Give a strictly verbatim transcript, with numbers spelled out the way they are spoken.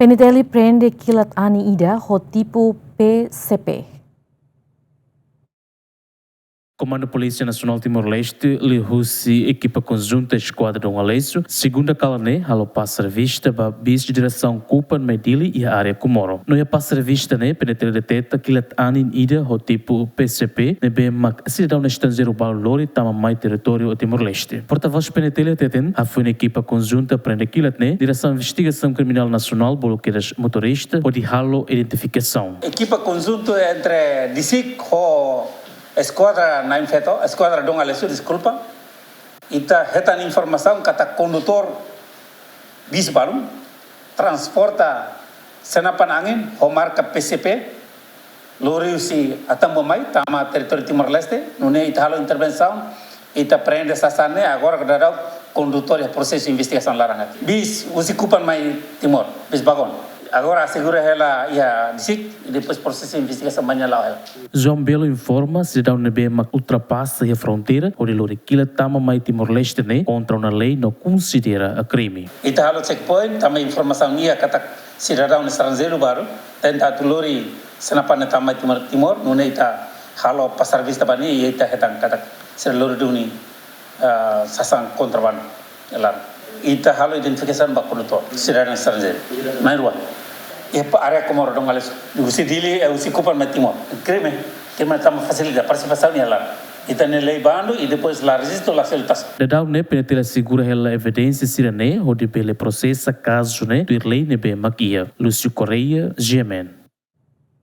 PNTL prende kilat anin ida ho tipu P C P. Komandu Polísia Nasionál Timor-Leste, liuhusi ekipa konjunta Eskuadra Dom Aleixo, segunda kalan ne'e halo pasar vista ba bis diresaun Kupang mai Dili iha área Comoro. No iha pasar vista ne'e, PNTL deteta kilat anin ida ho tipu P C P ne'ebé mak sidadaun estranjeiru balu lori tama mai territóriu Timor-Leste. Portavós PNTL hateten, hafoin ekipa konjunta prende kilat ne'e, Diresaun Investigasaun Kriminál Nasionál bolu kedas motorista hodi halo identifikasaun. Ekipa konjuntu entre DICIC ho Eskuadra Naim Feto, Eskuadra Dom Aleixo, deskulpa. Ita hetan informasaun katak kondutór bis balun transporta senapan angin ho marka P C P, lori husi Atambua mai tama territóriu Timor-Leste, nune'e ita halo intervensaun, ita prende sasán ne'e, agora daudaun kondutór iha prosesu investigasaun laran ati. Bis husi Kupang mai Timor, bis bagon. Agora asegura hela iha DICIC, i depois prosesu investigasaun mai nia la'o hela. João Belo informa, sidadaun ne'ebé mak ultrapasa iha fronteira hodi lori kilat tama mai Timor-Leste ne'e kontra ona lei no konsidera krime. Ita halo checkpoint, tanba informasaun iha katak sidadaun estranjeiru balu tenta atu lori senapan ne'e tama mai Timor, Timor, nune'e ita halo pasar vista ba nia, i ita hetan katak sira lori duni, ah, sasán kontrabandu. Laran ita halo identifikasaun ba kondutór, sidadaun estranjeiru. Na'in-rua. Iha área Comoro, Dom Aleixo. Husi Dili, eh, husi Kupang mai Timor. Krime, krime tanba fasilita, partisipasaun iha laran. Ita-nia lei bandu, i depois la rejistu, la selu taxa. Daudaun ne'e PNTL asegura hela evidénsia sira-ne'e hodi bele prosesa kazu ne'e tuir lei ne'ebé mak iha. Lúcio Correia, GMN.